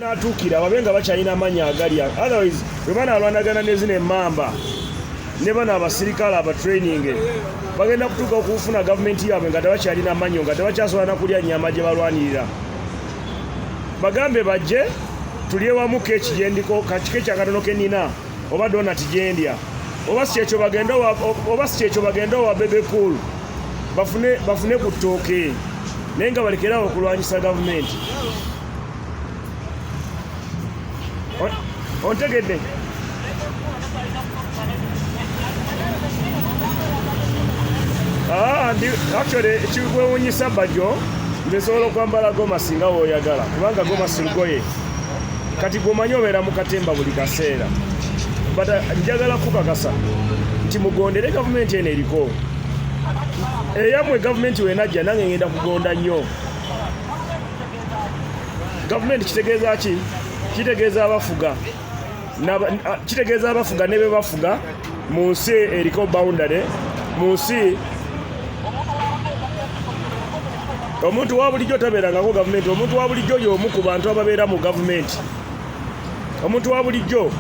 Natuukira babe nga bakyalina amaanyi agalya, otherwise bwe banaalwanagana ne zino emmamba ne bano abasirikale abatraining bagenda kutuuka okufuna gavumenti yaabwe nga tebakyalina mannyo, nga tebakyasobola na kulya nnyama gye balwanirira. Bagambe bajje tulye wamu keeki gyendiko, kakikeeki akatono ke nnina oba donati gyendya, oba si kyekyo bagende oba si kyekyo bagende owa Bebe Cool bafune ku ttooke, naye nga balekerawo okulwanyisa gavumenti. Ontegedde? Ah, actually ekikwewunyisa Bajjo, nze nsobola okwambala gomasi nga woyagala, kubanga gomasi lugoye. Kati gwomanyi obeera mu katemba buli kaseera, but njagala kukakasa nti mugondere gavumenti eno eriko eyammwe. Gavumenti wenajja nange ngenda kugonda nnyo. Gavumenti kitegeeza ki? Kitegeeza abafuga, kitegeeza abafuga ne be bafuga mu nsi eriko boundary mu nsi. Omuntu wa bulijjo tabeerangako gavumenti. Omuntu wa bulijjo y'omu ku bantu ababeera mu gavumenti. Omuntu wa bulijjo.